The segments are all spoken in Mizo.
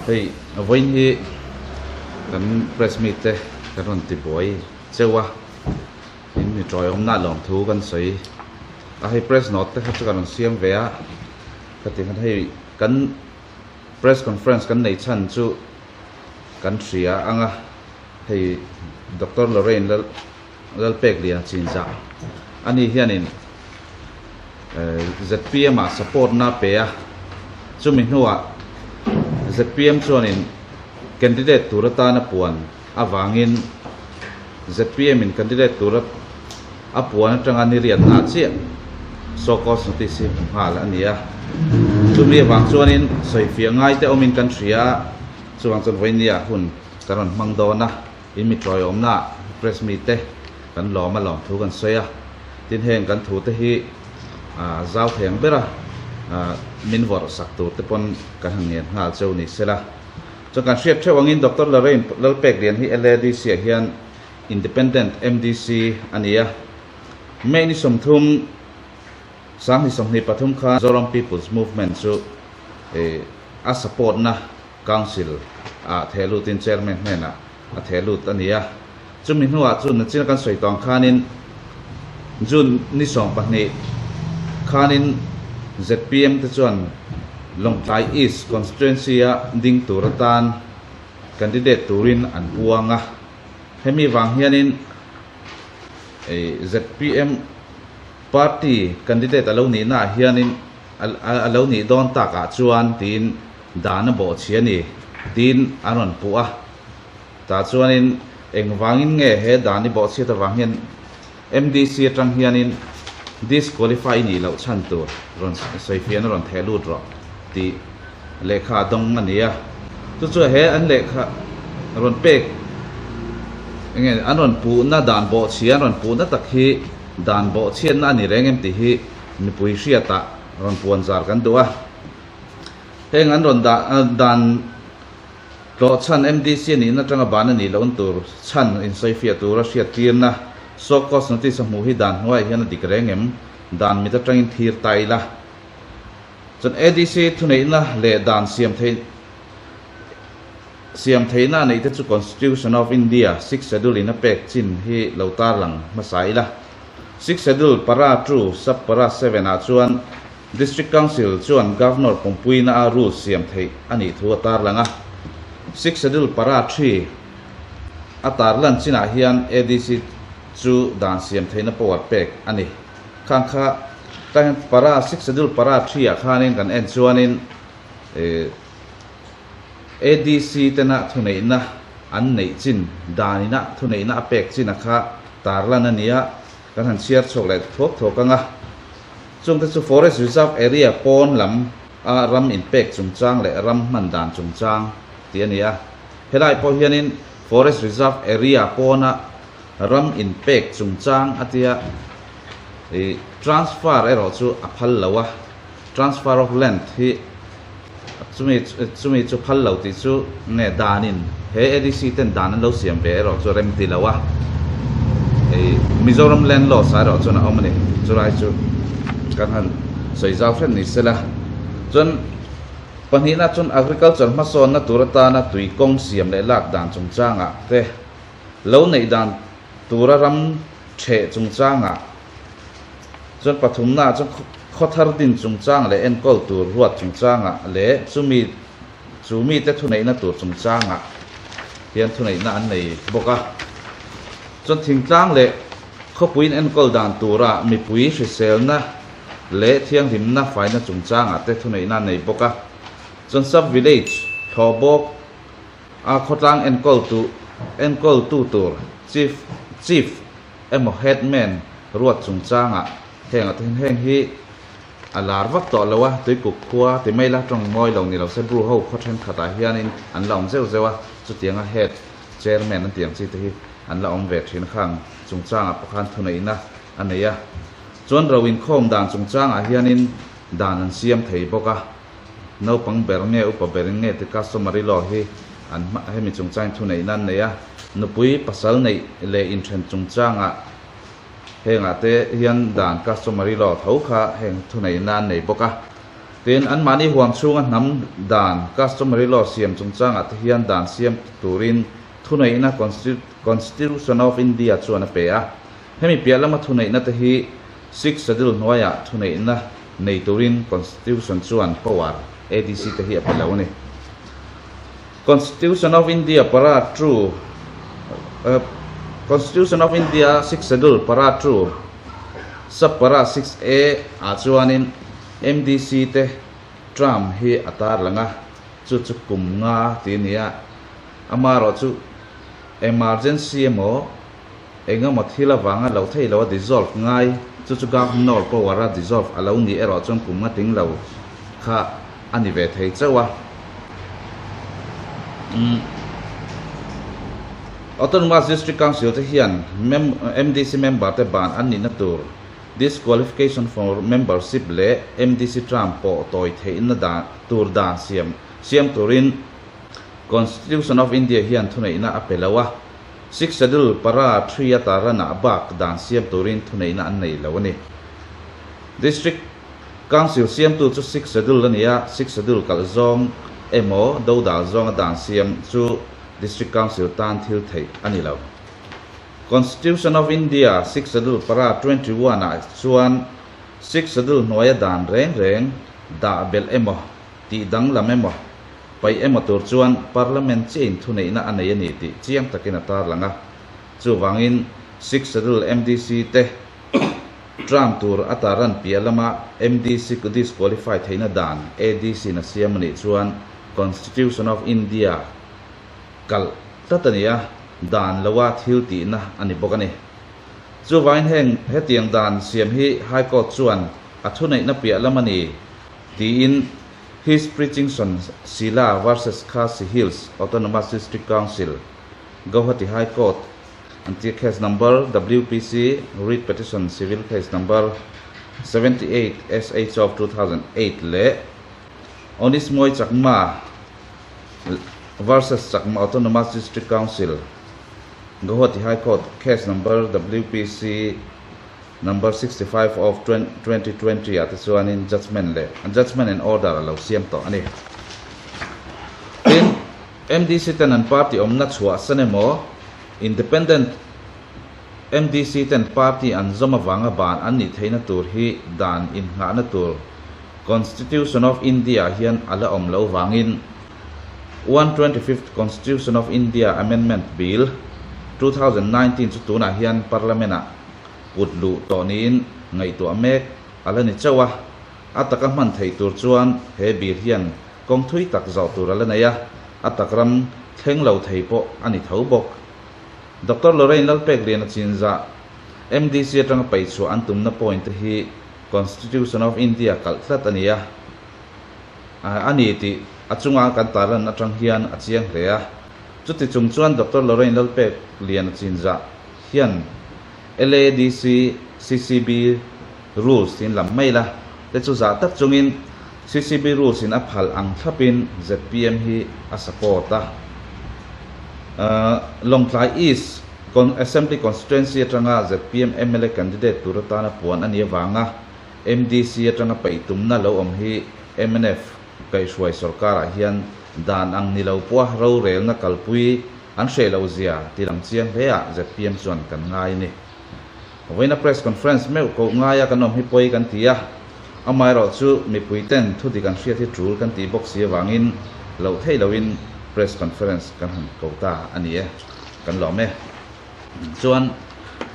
Hei vawiin hi kan press meet te kan rawn ti buai cheu a, in mi tawiawmna lawmthu kan sawi a, hei press note te kha chu kan rawn siam ve a, khati khan hei kan press conference kan neih chhan chu kan hria ang a, hei Doctor Lorraine Lal Lalpekliana chinzah a ni hianin zpm ah support na pe a, chumi hnuah zpm chuanin candidate tur atana puan avangin zpm in candidate tur a puan atanga ni riatna chiah show cause notice hi hmu nghal a ni a, chumi avang chuanin sawifiah ngaite awmin kan hria a, chuvang chuan vawinia hun kan rawn hmang dawn a. I mi tawiawmna press mite kan lawm a lawm thu kan sawi a, tin heng kan thu te hi zau thei ang bera min vawrh sak tur te pawn kan han ngen nghal cheu ni sela. Chuan kan hriat theuh angin Doctor Lorraine Lalpeklian hi LADC ah hian Independent MDC a ni a, May ni 30 2023 khan Zoram People's Movement chu a support na Council ah theh lutin Chairman hnenah a theh lut a ni a. Chumi hnuah chu nachina kan sawi tawng khanin June ni 12 khanin zpm te chuan Lawngtlai East Constituency a ding tur atan candidate turin an puang a. Hemi vang hianin zpm party candidate a lo nihna ah hianin a lo nih dawn takah chuan tiin dan a bawh chhi a ni, tiin an rawn puh a. Tah chuanin engvangin nge he dan i bawh chhiat avang hian MDC atang hianin disqualify i nih loh chhan tur rawn sawifiahna rawn theh lut rawh tih lehkha a dawng a ni a. Chu chu he an lehkha rawn pek enge an rawn puhna dan bawh chhia an rawn puhna tak hi dan bawh chhiatna a ni reng em tih hi mipui hriatah rawn puan zar kan duh a. Heng an rawn dah dan tlawh chhan MDC a nihna atanga ban a nih lohna tur chhan insawifiah tura hriattirna show cause notice a hmuh hi dan hnuaiah hian a dik reng em? Dan mit atangin thir ta ila. Chuan ADC thuneihna leh dan siam theih siam theihna a neihte chu Constitution of India Sixth Schedule in a pek chin hi lo tarlang hmasa ila. Sixth Schedule para 2 sub para 7 ah chuan District Council chuan Governor pumpuina a rules siam theih a nih thu a tarlang a. Sixth Schedule para 3 a tarlan chinah hian ADC chu dan siam theihna power pek a ni. Khang kha tah hian para Sixth Schedule para 3 ah khanin kan en chuanin ADC tena thuneihna an neih chin danina thuneihna a pek chin a kha tarlan a ni a, kan han chhiar chhuak leh thuak thuak ang a. Chungte chu Forest Reserve Area pawn lam a ram inpek chungchang leh ram hman dan chungchang tih a ni a. Helai pawh hianin Forest Reserve Area pawna ram inpek chungchang a tia i transfer erawh chu a phal lo a, transfer of land hi chumi chumi chu phal lo tih chu nge danin he ADC ten dan an lo siam ve erawh chu rem ti lo a, i Mizoram land laws ah erawh chuan a awm a ni, chulai chu kan han sawi zau hret ni sela chuan pahnihna chuan agriculture hmasawnna tur atana tui kawng siam leh lak dan chungchangah te lo neih dan tura ram theh chungchangah Chuan pathumna chuan khawthar din chungchang leh enkawl tur ruat chungchangah leh chumi chu mite thuneihna tur chungchangah hian thuneihna an nei bawk a. Chuan thingtlang leh khawpuiin enkawl dan tura mipui hriselna leh thianghlimna faina chungchangah te thuneihna an nei bawk a. Chuan sub village thlawhbawk a khawtlang enkawl tu enkawltu tur chief chief emaw headman ruat chungchangah heng ah te hian heng hi a lar vak tawh lo a, tuikuk khua ti mai la tawng mawi lo ni lo se Bru ho khaw thenkhat ah hianin an la awm zeuh zeuh a, chutianga head chairman an tih ang chi te hi an la awm ve thin khang chungchangah pawh khan thuneihna a nei a, chuan ro inkhawm dan chungchangah hianin dan an siam thei bawk a, naupang ber nge upa ber in nge ti customary law hi an hma hemi chungchangin thuneihna an nei a, nupui pasal neih leh inthen chungchangah hengah te hian dan customary law tho kha heng thuneihna an nei bawk a. Tin, anmahni huam chhunga hnam dan, customary law, siam chungchangah te hian dan siam turin thuneihna Constitution of India chuan a pe a. Hemi piah lama thuneihna te hi Sixth Schedule hnuaiah thuneihna nei turin Constitution chuan power ADC te hi a pe lo a ni. Constitution of India para two Constitution of India Sixth Schedule para two sub para 6A ah chuanin MDC te term hi a tarlang a, chu chu kum nga tih a ni a, amaherawh chu emergency emaw engemaw thil avanga lo theih lo a dissolve ngai, chu chu Governor power a dissolve a lo nih erawh chuan kum nga tling lo kha a ni ve thei chauh a. Autonomous District Council te hian MDC member te ban an nihna tur Disqualification for membership leh MDC term pawh tawi theihna dan tur dan siam siam turin Constitution of India hian thuneihna a pe lo a, Sixth Schedule para 3 a tarlanah bak dan siam turin thuneihna an nei lo a ni. District Council siamtu chu Sixth Schedule a ni a, Sixth Schedule kalh zawng emaw dodal zawnga dan siam chu District Council tan thil theih a ni lo. Constitution of India Sixth Schedule para 21 ah chuan Sixth Schedule hnuaia dan reng reng dah belh emaw, tih danglam emaw, paih emaw tur chuan Parliament chiahin thuneihna a nei a ni tih chiang takin a tarlang a. Chuvangin Sixth Schedule MDC te term tur a tarlan piah lama MDC disqualify theihna dan ADC in a siam a nih chuan Constitution of India kalh tlat a ni a, dan loa thil tihna a ni bawk a ni. Chuvangin heng hetiang dan siam hi High Court chuan a thuneihna piah lam a ni tiin His Preachingson Sila versus Khasi Hills Autonomous District Council, Gauhati High Court an tia case number WPC Writ Petition Civil Case Number 78 SH of 2008 leh Onismoy Chakma versus Chakma Autonomous District Council, Guwahati High Court Case Number WPC Number 65 of 2020 ah te chuanin judgement leh judgement and order a lo siam tawh a ni. Tin, MDC ten an party awmna chhuah san emaw, Independent MDC ten party an zawm avanga ban an nih theihna tur hi dan innghahna tur Constitution of India hian a la awm lo vangin 125th Constitution of India Amendment Bill, 2019 chu tunah hian Parliament-ah put luh tawh niin ngaihtuah mek a la ni chauh a, a taka hman theih tur chuan he bill hian kawng thui tak zawh tur a la nei a, a tak ram thleng lo thei pawh a ni tho bawk. Doctor Lorraine Lalpekliana chinzah MDC atanga paihchhuah an tumna point te hi Constitution of India kalh tlat a ni a, a ni tih a chunga kan tarlan atang hian a chiang hle a. Chuti chung chuan Doctor Lorraine Lalpek Liana Chinzah hian LADC CCB Rules tiin lam mai la te chu zah tak chungin CCB Rules in a phal ang thlapin zpm hi a support a. Lawngtlai East Assembly Constituency atanga zpm mla candidate tur atana puan a nih avanga MDC atanga paih tumna lo awm hi mnf kaihhruai sorkarah hian dan ang ni lo pawha rorelna kalpui an hreh loh zia ti lang chiang hleah zpm chuan kan ngai a ni. Vawiina press conference meuh koh ngaia kan awm hi pawi kan ti a, amaherawh chu mipui ten thudik an hriat hi tul kan tih bawk si avangin loh theih lohin press conference kan han ko ta a ni e. Kan lawm e. Chuan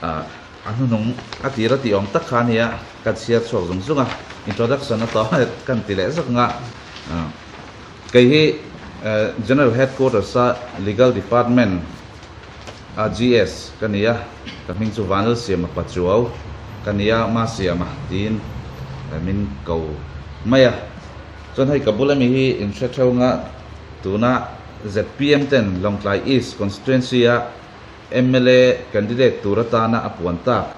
a hnuhnung a tir a tih awm tak kha a nia, ka chhiar chhuak zung zung a, introduction a tawng e kan ti leh zawk ang a. Kei hi General Headquarters a Legal Department a GS ka ni a, ka hming chu Vanlalsiama Pachuau ka ni a, Masiama tiin min ko mai a. Chuan hei ka bula mi hi inhre theuh ang a, tuna Zpm ten Lawngtlai East Constituency a mla candidate tur atana a puan tak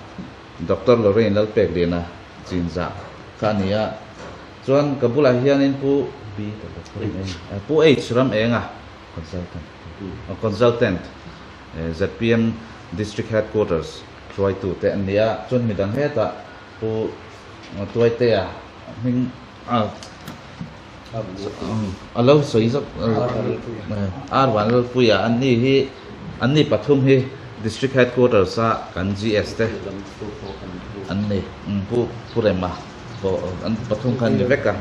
Doctor Lorraine Lalpekliana chinzah kha a ni a. Chuan ka bulah hianin Pu Pu H Ramenga Consultant zpm District Headquarters hruaitu te an ni a. Chuan midang hetah Pu Tuaitea hming a. A lo sawi zawk R Vanlalpuia an ni hi an ni pathum hi District Headquarters a kan GS te an ni Pu Pu Rema pawh an pathum kha an ni vek a.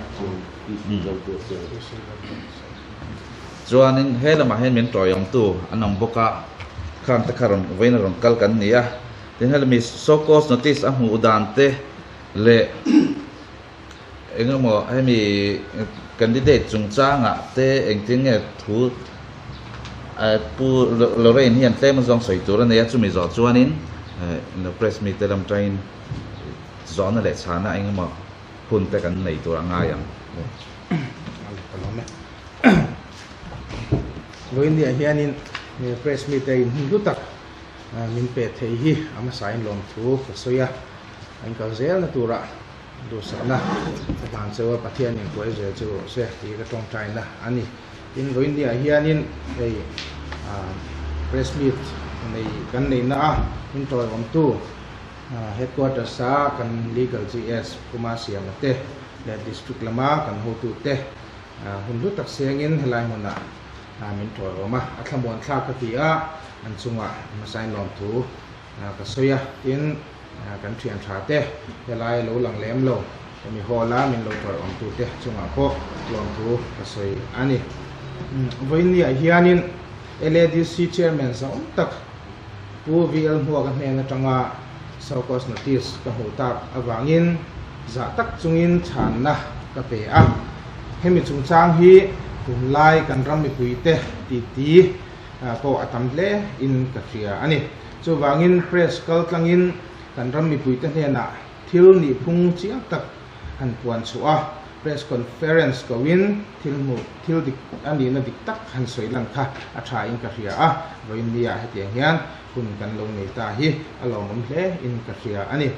Chuanin he lamah hian min tawiawmtu an awm bawk a, khang te kha rawn vawiin a rawn kal kan ni a. Tin helami show cause notice a hmuh dan te leh eng emaw hemi candidate chungchangah te engtin nge thu Pu Lorraine hian tlem a zawng sawi tur a nei a, chumi zawh chuanin press mite lam tangin zawhna leh chhana eng emaw hun te kan nei tur a ngai ang. Vawiinniah hianin press mite inhmun hlu tak min pe thei hi a hmasain lawmthu ka sawi a, a inkal zelna turah duhsakna ka hlan cheu a, Pathian inhruai zel chu rawh se tih ka tawngtaina a ni. Tin, vawiinniah hianin hei press meet nei kan neihna a min tawiawmtu Headquarters a kan Legal GS Puma Siama te leh District lama kan hotute hun hlu tak sengin helai hmunah min tawiawm a, a thlamuan thlak ka ti a, an chungah hmasain lawmthu ka sawi a, tin kan thian tha te helai lo lang lem lo hemi hall a min lo tawiawmtute chungah pawh lawmthu ka sawi a ni. Vawiinniah hianin LADC Chairman zauh tak Pu VL Hmuaka hnen atanga Show-cause notice ka hmuh tak avangin zah tak chungin chhanna ka pe a. Hemi chungchang hi tunlai kan ram mipuite titi pawh a tam hle in ka hria a ni. Chuvangin press kal tlangin kan ram mipuite hnenah thil nihphung chiang tak han puan chhuah a, press conference koin thil hmuh thil dik a nihna dik tak han sawi lan kha a tha in ka hria a, vawiin nia hetiang hian hun kan lo nei ta hi a lawmawm hle in ka hria a ni.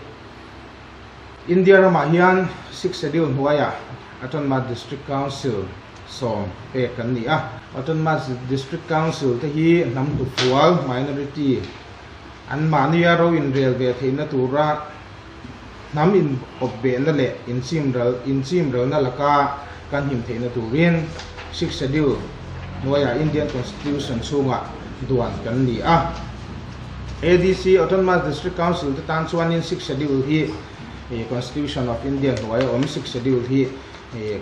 India ramah hian Sixth Schedule hnuaiah Autonomous District Council sawm pek kan ni a, Autonomous District Council te hi hnam tufual, minority, an mahnia ro inrel ve theihna tura Hnam in awpbehna leh inchimral inchimralna laka kan him theihna turin Sixth Schedule hnuaiah Indian Constitution chhungah duan kan ni a. ADC, Autonomous District Council, te tan chuanin Sixth Schedule hi Constitution of India hnuaia awm Sixth Schedule hi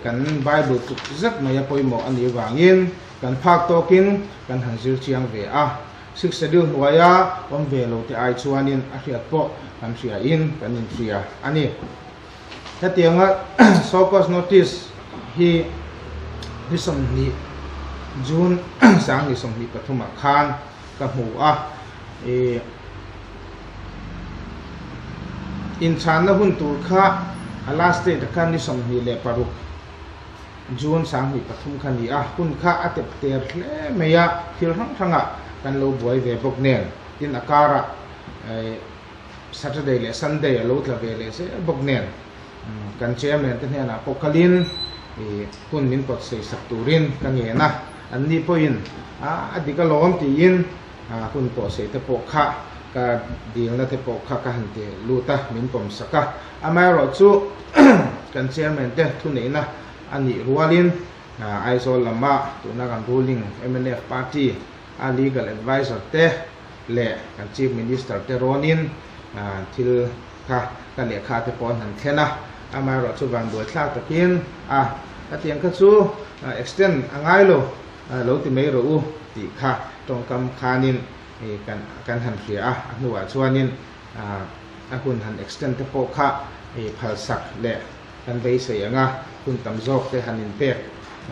kan Bible tluk zet mai a pawimawh a nih avangin kan phak tawkin kan han zir chiang ve a. Sixth Schedule hnuaia awm ve lo te ai chuanin a hriat pawh kan hria in kan inhria a ni. Hetianga Show Cause Notice hi ni 20 June 2023 ah khan ka hmu a, ih inchhanna hun tur kha a last date ah khan ni 26 June 2003 kha ni a, hun kha a tep ter hle mai a, thil hrang hrangah kan lo buai ve bawk nen, tin a karah Saturday leh Sunday a lo tla ve leh zel bawk nen, kan chairman te hnenah pawh kalin hun min pawt sei sak turin ka ngen a, an ni pawhin a dik alawm tiin hun pawh sei te pawh kha ka dilna te pawh kha ka han ti lut a, min pawm sak a. Amaherawhchu kan chairman te thuneihna a nih rualin Aizawl lama tuna kan ruling mnf party a legal advisor te leh kan chief minister te rawnin thil kha ka lehkha te pawh an han thlen a, amaherawhchu vanduaithlak takin a hetiang kha chu extend a ngai lo lo ti mai rawh u tih kha tawngkam khanin kan han hria a, a hnuah chuanin A hun han extend te pawh kha phalsak leh kan beisei ang a, hun tam zawk te han inpek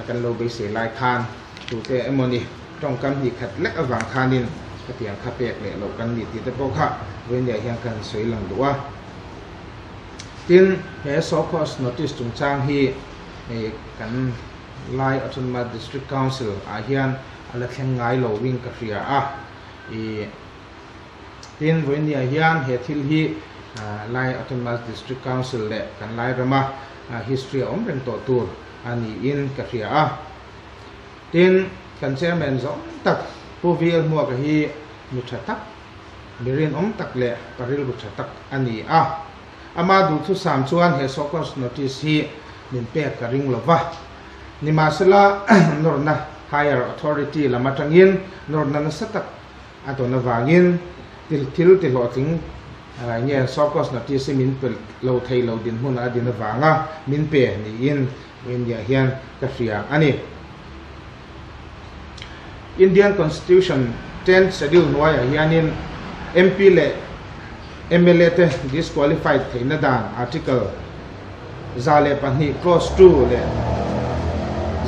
kan lo beisei lai khan tute emawni tawngkam hnih khat lek avang khanin hetiang kha pek leh loh kan ni tih te pawh kha vawiinliah hian ka han sawi lang duh a. Tin, he Show Cause Notice chungchang hi kan Lai Autonomous District Council ah hian a la thleng ngai lo wing ka hria a, ih. Tin, vawiinniah hian he thil hi Lai Autonomous District Council leh kan Lai rama history a awm reng tawh tur a niin ka hria a. Tin, kan chairman zawng tak Pu VL Hmuaka hi mi tha tak, mi rinawm tak leh pa rilru tha tak a ni a. Ama duhthusam chuan he Show Cause Notice hi min pek ka ring lo va. Nimahsela, nawrna higher authority lam atangin nawrna nasa tak a tawn avangin thil tihlawhtling nge show cause notice hi min pe lo thei lo dinhmun a din avanga min pe niin India hian ka hria a ni. Indian Constitution Tenth Schedule hnuaiah hianin MP leh mla te disqualified theihna dan Article 102 Clause 2 leh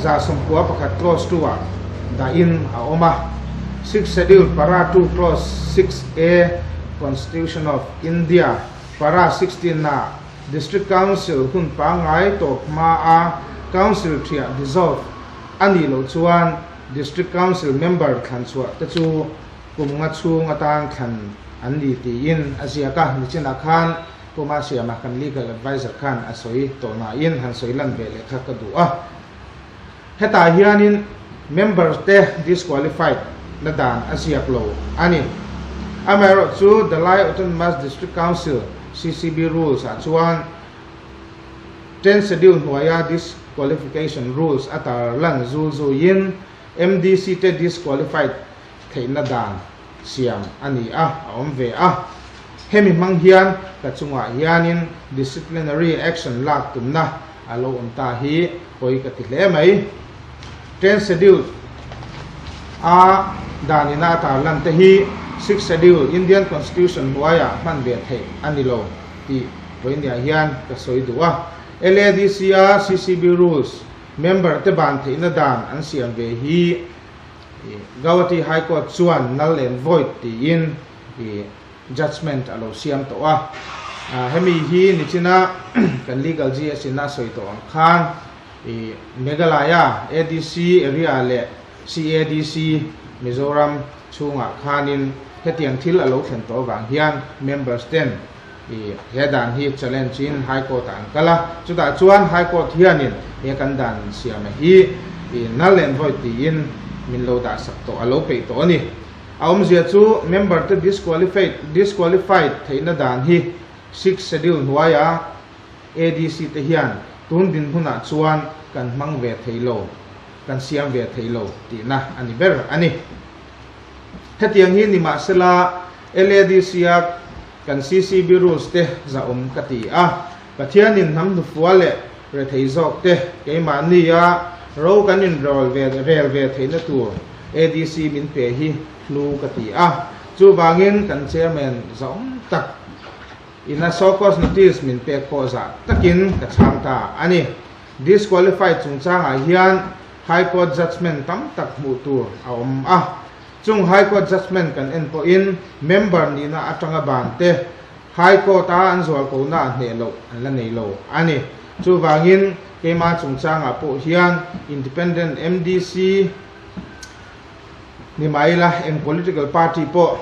191 Clause 2 ah dahin a awm a. Sixth Schedule Para 2 Clause 6A Constitution of India Para 16 ah District Council hun pangngai tawp hma a Council thiah dissolve a nih loh chuan District Council member thlan chhuah te chu kum nga chhung atan thlan an ni tiin a ziak a, nichinah khan Pu Masiama kan Legal Adviser khan a sawi tawh nain han sawi lan ve leh kha ka duh a. Hetah hianin member te disqualified na dan a ziak lo a ni. Amaherawhchu The Lai Autonomous District Council, CCB, Rules ah chuan Tenth Schedule hnuaia disqualification rules a tarlan zul zuiin MDC te disqualified theihna dan siam a ni a, a awm ve a. Hemi hmang hian ka chungah hianin disciplinary action lak tumna a lo awm ta hi pawi ka ti hle mai. Tenth Schedule a danina a tarlan te hi Sixth Schedule Indian Constitution hnuaiah hman ve theih a ni lo tih vawinia hian ka sawi duh a. LADC a CCB Rules member te ban theihna dan an siam ve hi Gauhati High Court chuan null and void tiin judgement a lo siam tawh a. Hemi hi nichina kan legal GS in a sawi tawh ang khan Meghalaya ADC area leh CADC Mizoram chhungah khanin hetiang thil a lo thlen tawh avang hian members ten he dan hi challenge in High Court ah an kal a, chutah chuan High Court hianin he kan dan siama hi null and void tiin min lo dah sak tawh a lo peih tawh a ni. A awmzia chu member te disqualified disqualified theihna dan hi Sixth Schedule hnuaia ADC te hian tun dinhmunah chuan kan hmang ve thei lo, kan siam ve thei lo tihna a ni ber a ni. Hetiang hi nimahsela LADC-a kan CCB rules te zahawm ka ti a, Pathianin hnam hnufua leh rethei zawk te keimahnia ro kan inrawl ve rel ve theihna tur ADC min pe hi hlu ka ti a, chuvangin kan chairman zahawm tak ina show cause notice min pek pawh zah takin ka chhang ta a ni. Disqualified chungchangah hian High Court judgement tam tak hmuh tur a awm a. Chung High Court judgement kan en pawhin member nihna atanga ban te High Court a an zualkona ah hneh loh an la nei lo a ni. Chuvangin keima chungchangah pawh hian Independent MDC ni mai ila eng political party pawh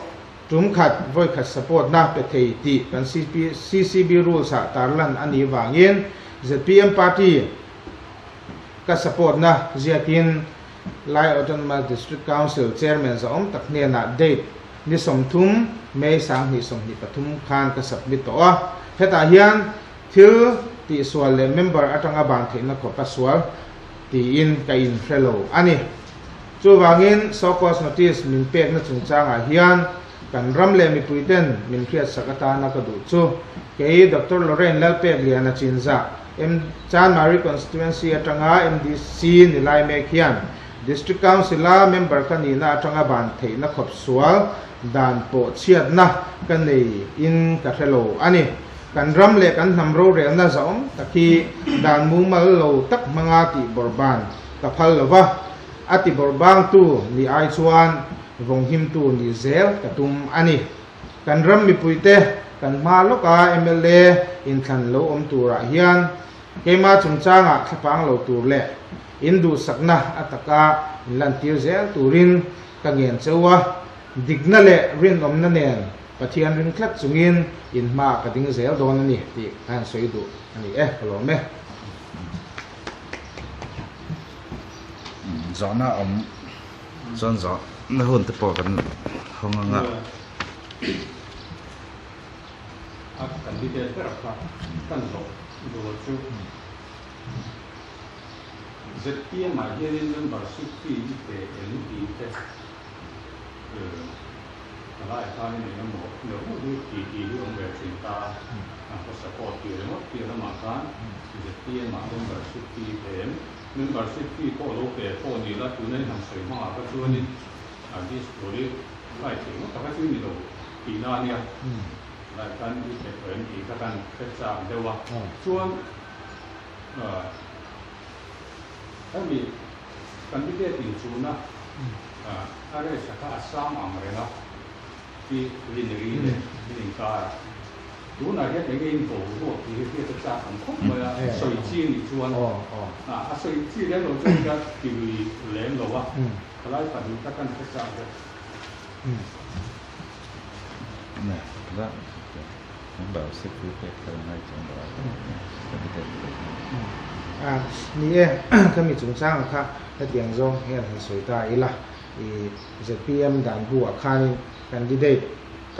tum khat vawi khat support na pe thei tih kan CCB rules ah tarlan a nih vangin zpm party ka support na ziakin Lai Autonomous District Council Chairman zahawm tak hnenah date ni 30 May 2023 khan ka submit tawh a. Hetah hian thil tihsual leh member atanga ban theihna khawpa sual tiin ka inhre lo a ni. Chuvangin show cause notice min pekna chungchangah hian kan ram leh mipuiten min hriatsak atana ka duh chu kei Doctor Lorraine Lalpekliana Chinzah M Chanmari Constituency atanga MDC ni lai mek hian District Council-a member ka nihna atanga ban theihna khawp sual dan pawh chhiatna ka nei in ka hre lo a ni. Kan ram leh kan hnam rorelna zahawm tak hi dan mumal lo tak hmanga tih bawrhban ka phal lo va, a ti bawrhbangtu ni ai chuan vawnghimtu ni zel ka tum a ni. Kan ram mipuite kan hma lawka mla inthlan lo awm turah hian keima chungchangah thlapang lo tur leh in duhsakna a taka inlantir zel turin ka ngen cheu a, dikna leh rinawmna nen Pathian ring tlat chungin in hmaah ka ding zel dawn a ni tih ka han sawi duh a ni e, ka lawm e. Zawhna awm chuan zawhna hun te pawh kan hawng ang a. A candidate ber kha kan zawh duh chu. ZPM ah hianin membership fee i pe em tih te ka laiah khanin eng emaw neuh neuh hi ti tih hi awm ve thin ta a, an khaw support tih ringawt piah lamah khan ZPM ah membership fee i pe em? Membership fee pawh lo pe pawh ni la, tuna i han sawi hmangah kha chuanin a disqualify theih ngawt taka chu i ni lo tihna a nia. Lai khan i pe tawh em tih kha kan hre chak deuh a, chuan Hemi candidate inchuna a race kha a sang ang reng a pi Rineri leh in inkar a. Tunah hian enge in boruak tih hi hriat a chak ang khawp mai a, sawi chi a nih chuan a sawi chi lem lo chuan ka ti lui lem lo a, thalai 2 kha kan hre chak deuh. Ni e, ka mi chungchangah kha hetiang zawng hian han sawi ta ila, i zpm dan buah khanin candidate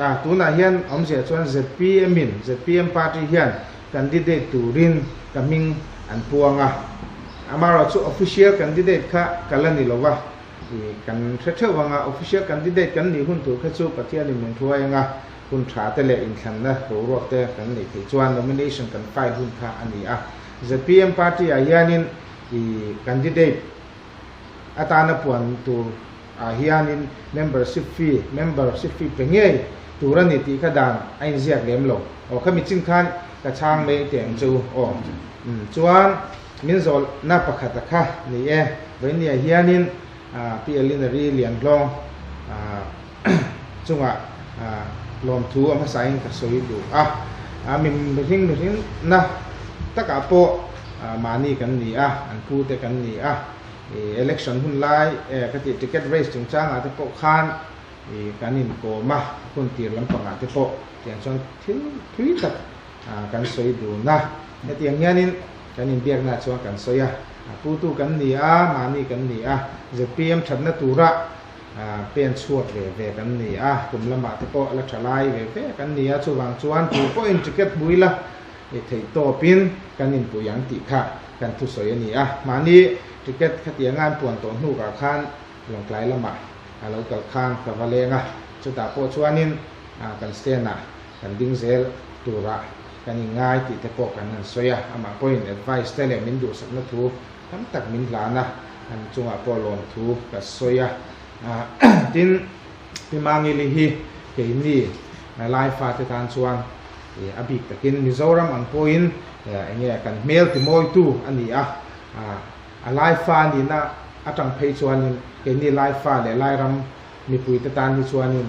a tunah hian awmzia chuan zpm in zpm party hian candidate turin ka hming an puang a, amaherawhchu official candidate kha ka la ni lova. I kan hre theuh vang a, official candidate kan nih hun tur kha chu Pathianin min hruai anga hun tha te leh inthlanna boruak te kan neih theih chuan nomination kan file hun kha a ni a. Zpm party ah hianin i candidate atana puan tur ah hianin membership fee, membership fee pe ngei tur a ni tih kha dan a inziak lem lo. Aw khami chin khan ka chhang mai teh ang che u aw. Chuan. Min zawhna pakhat a kha ni e. Vawinia hianin Pi Elinary Lianhlawng chungah lawmthu a hmasain ka sawi duh a. Mi mihring mihringna takah pawh mahni kan ni a, an pute kan ni a. Election hun lai ka tih ticket race chungchangah te pawh khan kan inkawm a, hun tir lampangah te pawh tiang chuan thil thui tak kan sawi dun a. Hetiang hianin kan inbiaknaah chuan kan sawi a, putu kan ni a, mahni kan ni a, zpm thatna tura pen chhuak ve ve kan ni a, kum lamah te pawh la tha lai ve ve kan ni a, chuvang chuan tu pawhin ticket hmu ila theih tawpin kan inpui ang tih kha kan thusawi a ni a. Mahni ticket khatianga an puan tawh hnukah khan Lawngtlai lamah a lo kal khan ka va leng a, chutah pawh chuanin kan stand-ah kan ding zel turah kan inngai tih te pawh kan han sawi a, amah pawhin advice te leh min duhsakna thu tam tak min hlan a, an chungah pawh lawmthu ka sawi a. Tin, Pi Mangili hi keini Lai fate tan chuan a bik takin Mizoram ang pawhin eng nge kan hmel timawitu a ni a, a Lai fa nihna atang phei chuanin keini Lai fa leh Lairam Mipuite tan hi chuanin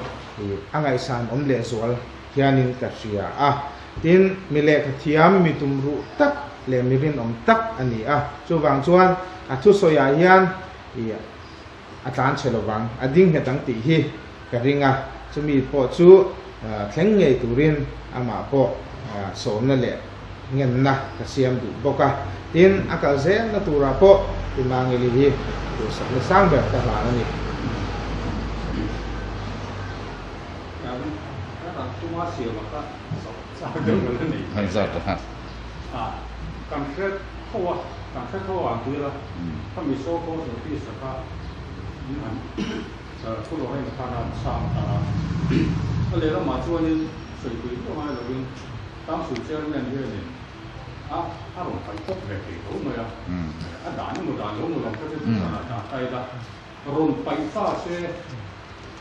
a ngaihsan awm lehzual hianin ka hria a. Tin, mi lehkha thiam, mi tumruh tak leh mi rinawm tak a ni a. Chuvang chuan a thusawiah hian a tlan chhe lovang, a ding nghet ang tih hi ka ring a. Chumi pawh chu thleng ngei turin amah pawh sawmna leh ngenna ka siam duh bawk a. Tin, a kal zelna turah pawh Pi Mangeli hi duhsakna sang ber ka hlan a ni. Council Chairman hianin a a rawn kal kawp ve thei tho mai a, a dan emaw dan lo emaw lam kha chu thuhranah dah ta ila, rawn paih ta se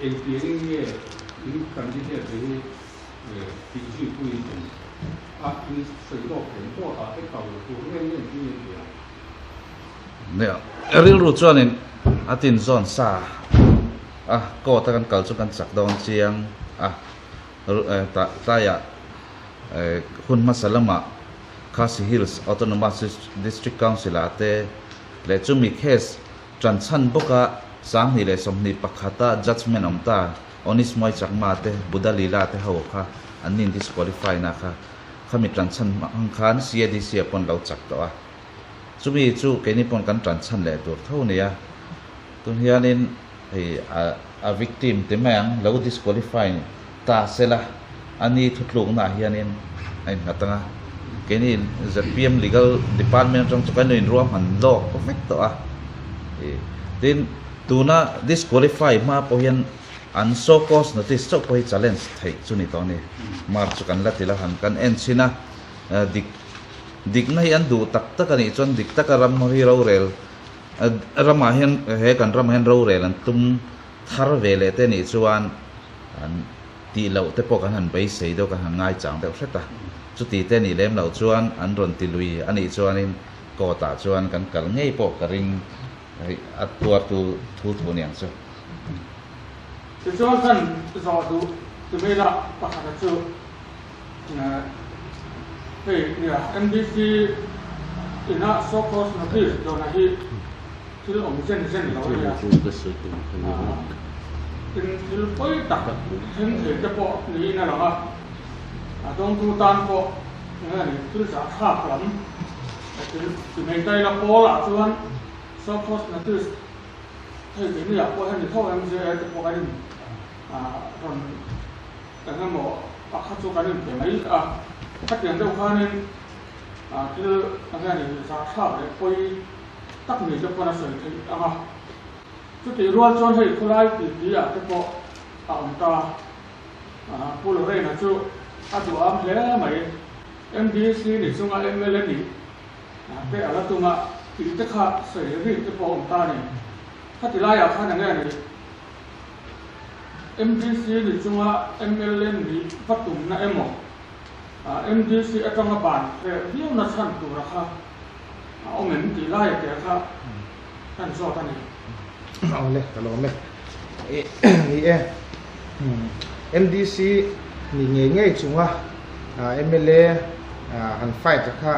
engtiangin nge in candidate te hi tih zui puiin tum a, in sawi lawk thei ang court ah te kal tur nge nge engtin nge tih ang. Nia, rilru chuanin a tinzawn sa a, court a kan kal chu kan chak dawn chiang a. Tlaiah hun hmasa lamah Khasi Hills Autonomous District Council-ah te leh chumi case tanchhan bawka 2021-a judgement awm ta Onismoy Chakma te Buddha Lila te ho kha an nin disqualify na kha khami tanchhan hmang khan CADC-ah pawn lo chak tawh a. Chumi chu keini pawn kan tanchhan leh tur tho nia. Tun hianin hei a victim ti mai ang, lo disqualify ta se la, a ni thutluknaah hianin a innghat ang a. Keini zpm Legal Department atang chu kan lo inruahman lawk vek tawh a. Tin, tuna disqualify hma pawh hian an show cause notice chauh pawh hi challenge theih chu ni tawh a ni. March chu kan la ti la han kan en chhin a, dik dikna hi an duh tak tak a nih chuan dik taka ram hi rorel ramah hian he kan ramah hian rorel an tum thar ve leh te nih chuan an tih loh te pawh kan han beisei deuh kan han ngaichang deuh hret a, chuti te nih lem loh chuan an rawn ti lui a nih chuanin court ah chuan kan kal ngei pawh ka ring hei a tuartu thu thu aniang chu. Tichuan kan zawh duh ti mai la pakhat a chu hei nia MDC ina show cause notice dawnah hi thil awm zen zen lo a nia. Tin, thil pawi tak thleng thei te pawh niin a lang a, a dawngtu tan pawh eng nge ni thil zahthlak lam thil ti mai ta ila Paul-ah chuan Sophos Notice hei keini ah pawh hian ni tho MJA te pawh kan in rawn eng emaw a kha chu kan inpe mai a, khatiang deuh khanin thil eng nge ni zahthlak leh pawi tak ni te pawn a sawi theih ang a. Chutih rual chuan hei khawlai titi ah te pawh a awm ta. Pu Lorraine-a chu a duham hle mai. MDC ni chunga mla nih te a la tum a, tih te kha sawi rik te pawh a awm ta a ni. Khati laiah khan enge a nih? MDC ni chunga mla nih va tumna emaw, MDC atanga ban hreh viauna chhan tura kha a awm em tih laia te kha kan zawt a ni. Awle, ka lawm e. Ni e, MDC ni ngei ngei chunga mla han fight a kha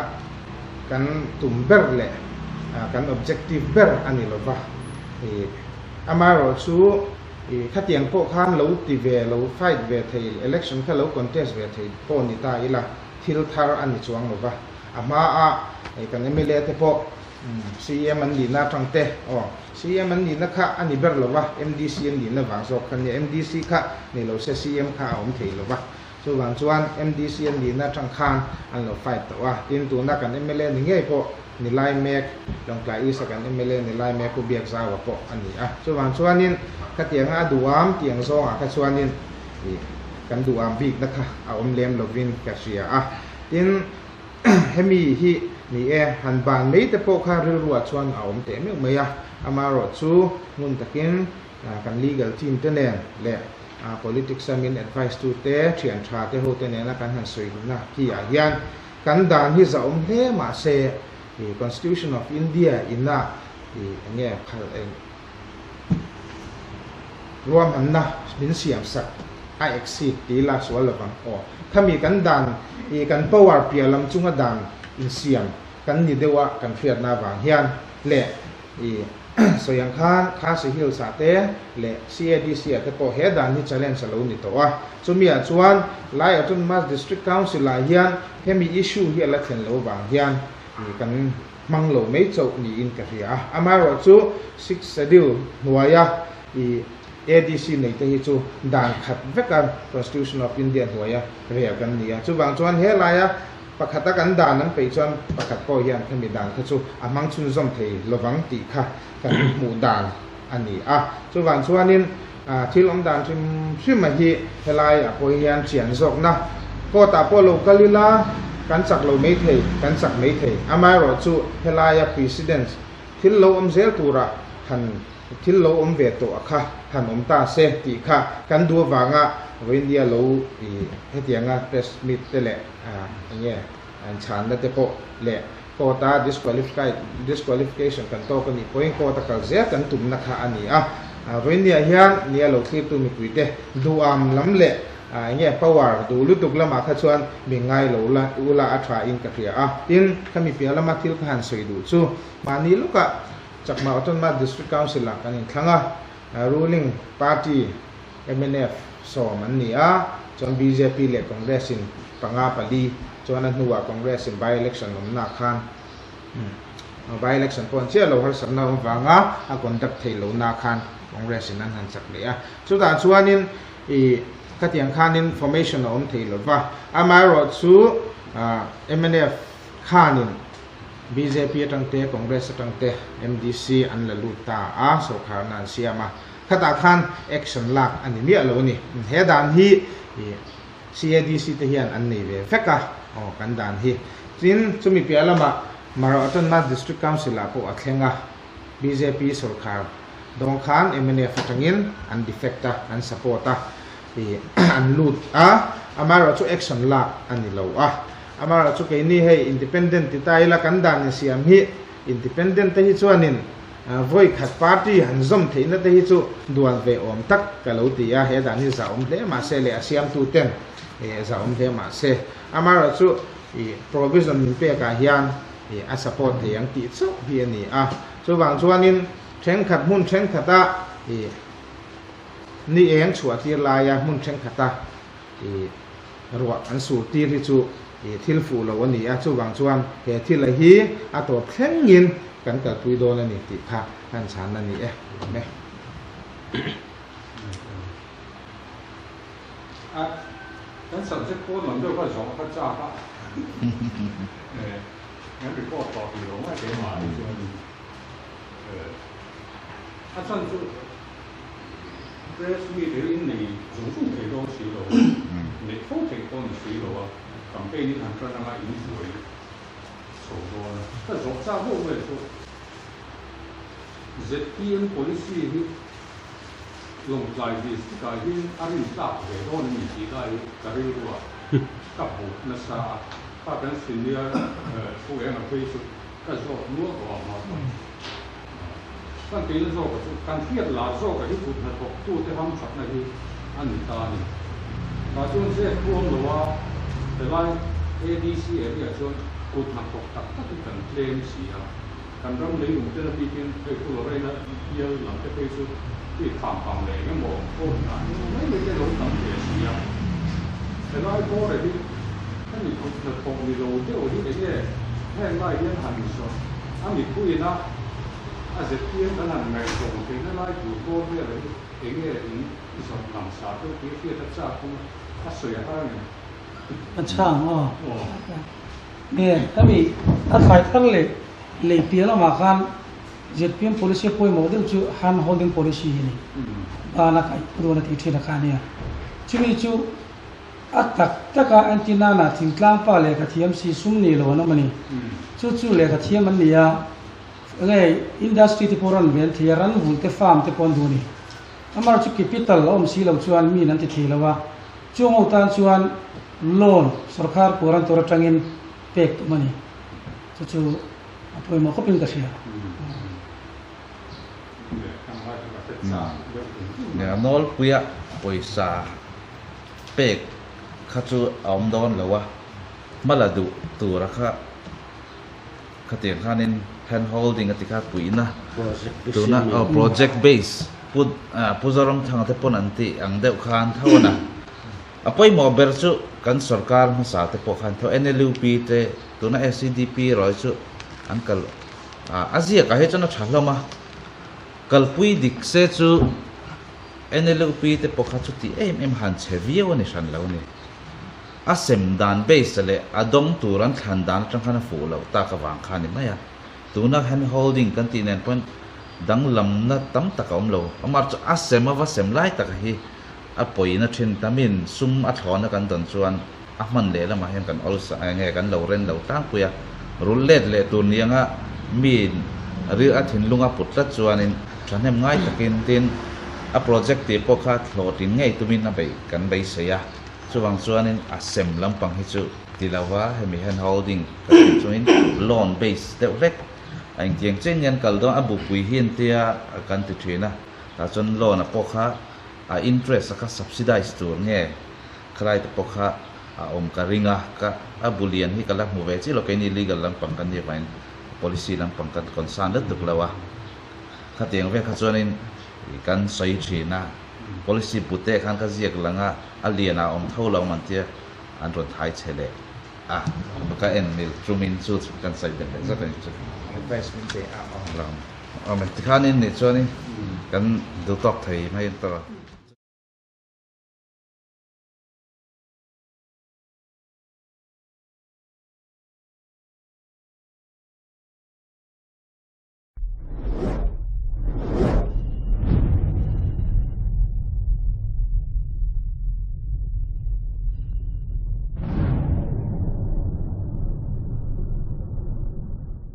kan tum ber leh kan objective ber a ni lova. Amaherawhchu khatiang pawh khan lo ti ve, lo fight ve thei, election kha lo contest ve thei pawh ni ta ila thil thar a ni chuang lova. A hmaa kan mla te pawh CM an nihna atang te aw CM an nihna kha a ni ber lova, MDC an nihna vang zawk kha nia, MDC kha nei lo se CM kha a awm thei lova, chuvang chuan MDC an nihna atang khan an lo fight tawh a, tin tuna kan mla ni ngei pawh ni lai mek, Lawngtlai East a kan mla ni lai mek Pu Biakzaua pawh a ni a, chuvang chuanin khatianga a duham tiang zawngah kha chuanin ih kan duham bikna kha a awm lem lovin ka hria a, tin. Hemi hi ni e, han ban mai te pawh kha rilruah chuan a awm teh meuh mai a, amaherawhchu ngun takin kan legal team te nen leh politics a min advice tu te, thian tha te ho te nena kan han sawi duhna khi ah hian kan dan hi zahawm hle mahse Constitution of India ina enge phal eng Ruahmanna min siam sak a exceed ti ila sual lovang aw. Khami kan dan i kan power piah lam chunga dan insiam kan ni deuh a kan hriatna avang hian leh i sawi ang khan Khasi Hills ah te leh CADC ah te pawh he dan hi challenge a lo ni tawh a. Chumi ah chuan Lai Autonomous District Council ah hian hemi issue hi a la thlen lo vang hian i kan hmang lo mai chauh niin ka hria a. Amaherawhchu Sixth Schedule hnuaia i ADC nei te hi chu dan khat veka Constitution of India hnuaia rel kan ni a. Chuvang chuan he laia pakhata kan dan an peih chuan pakhat pawh hian khami dan kha chu a hmang chhunzawm thei lovang tih kha kan hmuh dan a ni a. Chuvang chuanin thil awm dan hrim hrim a hi helai ah pawh hian chian zawkna court ah pawh lo kal ila kan chak lo mai thei, kan chak mai thei. Amaherawhchu helaia precedence thil lo awm zel turah han thil lo awm ve tawh a kha han awm ta se tih kha kan duh avanga Vawiindia lo i hetianga press meet te leh enge an chhanna te pawh leh Court a disqualification kan tawk a nih pawhin court a kal zel kan tumna kha a ni a. Vawinia hian nia lo thlirtu mipuite duham lam leh enge power duh lutuk lamah kha chuan mi ngai lo la ula a tha in ka hria a. Tin, khami piah lama thil ka han sawi duh chu mahni lukah Chakma Autonomous District Council ah kan inthlang a, ruling party mnf sawm an ni a, chuan bjp leh Congress in panga pali chuan a hnuah Congress in by election awmna khan by election pawh an chiah lo harsatna awm vanga a conduct theih lohna khan Congress in an han chak leh a. Chutah chuanin ih Khatiang khanin formation a awm thei lo va. Amaherawhchu mnf khanin bjp atang te, Congress atang te MDC an la lut ta a, sorkharna an siam a. Khatah khan action lak a ni miah lo a ni. He dan hi CADC te hian an nei ve vek a, aw kan dan hi. Tin, chumi piah lamah Mara Autonomous District Council ah pawh a thleng a, bjp sorkar dawng khan mnf atangin an defect a, an support a, ih an lut a, amaherawhchu action lak a ni lo a. Amaherawhchu keini hei independent ti ta ila kan dan insiam hi independent te hi chuanin Vawi khat party han zawm theihna te hi chu duan ve awm tak ka lo ti a, he dan hi zah awm hle mah se leh a siamtu ten zah awm hle mah se. Amaherawhchu ih provision min pekah hian ih a support thei ang tih chauh hi a ni a. Chuvang chuanin thenkhat hmun thenkhatah ih ni eng chhuah tir laia hmun thenkhatah ih ruah an sur tir hi chu ih thil fuh lo a ni a, chuvang chuan he thil a hi a tawp thlengin kan kalpui dawn a ni tih kha han chhanna ni e. Lawm e. A kan subject pawn lam deuh kha zawh kha chak a, kan report tawh tih lo mai keimah hi chuan a chhan chu Press meet hi in nei zung zung thei dawn si lo a, neih fo theih pawh ni si lo a, campaign in han tan anga in buai chho dawn a. Ka zawh chak deuh mai chu zpm policy hi Lawngtlai district ah hian a rin tlak ve dawn a ni tih lai hi ka rilru a, ka buk nasa a, kha kan senior thu eng a phei chu ka zawt nual tawh a hma chuan. Kan keina zawka chu kan hriat lar zawka hi kut hnathawktute hamthatna hi a ni ta a ni. Tah chuan zep thu awm lo a, helai ADC area chuan kut hnathawk tak tak hi kan tlem si a. Kan ram leilung ten a bikin hei Pu Lorraine-a bial lam te phei chu hei kham pang leh eng emaw phone dah eng mai mai te lo tam ve si a. Helai bawra hi hemi kut hnathawk ni lo deuh hi eng nge heng lai hian han insawh a mipuiin a a zpm kan han ngaihzawm theihna lai tur bawr vel hi eng nge in zawrh lang sa deuh tih hriat a chak in a sawi a har ngem. A chhang aw. Nge hemi a thlai thar leh lei piah lamah khan zpm policy a pawimawh deuh chu hand holding policy hi a ni. Bana kaih rual a tih thin a kha a nia. Chumi chu A tak taka Antinana thingtlang pa lehkha thiam si sum ni lo an awm a ni. Chu chu lehkha thiam an ni a, nge industry te pawh rawn ven thei a, ran vul te farm te pawh an duh a ni. Amar chu capital a awm si lo chuan min an ti thei lo a, chung ho tan chuan loan sorkar guarantor atangin pek tum a ni. Chu chu a pawimawh khawpin ka hria. Nge a nawlpuia pawisa pek kha chu a awm dawn lo a, hma la duh tura kha khatiang khanin hand holding a ti kha puihna tuna aw project base pu Pu Zoramthanga te pawn an tih ang deuh khan tho a na. A pawimawh ber chu kan sorkar hmasa te pawh khan tho NLUP te tuna SEDP erawh hi chu an kal a ziakah hi chuan a tha hlawm a, kalpui dik se chu NLUP te pawh kha chuti em em han chhe viau a ni hran lo a ni. A sem dan base leh a dawng tur an thlan dan atang khan a fuh loh tak avang kha a ni mai a. Tuna hand holding kan tih nen pawhin danglamna tam tak a awm lo. Amah chu a sem a va sem lai tak hi a pawina thin tamin sum a thlawna kan dawn chuan a hman leh lamah hian kan awlsa eng nge kan lo ren lo tlangpui a. Rul let leh tur ni anga mi ril a thinlung a put tlat chuanin thahnem ngai takin tin a project tih pawh kha hlawhtlin ngei tumin a beih kan beisei a, chuvang chuanin a sem lampang hi chu ti lova hemi hand holding ka tih chungin loan base deuh hlek a engtiang chen hian kal dawn a bupui hi entia kan ti thin a, tah chuan loan a pawh kha a interest a kha subsidize tur nge khalai te pawh kha a awm ka ring a, ka a bu lian hi ka la hmu ve chiah lo, keini legal lampang kan nih avangin policy lampang kan concern lutuk lo a, khatiang vel kha chuanin kan sawi thin a, policy bu te khan ka ziak lang a, a lian ah a awm tho lo ang an tia an rawn thai che leh a, ka en mil tumin chu chu kan sawi belh leh zat a ni chu. Advice min pe a awm. Tikhanin nih chuanin kan duhtawk thei mai tawh a.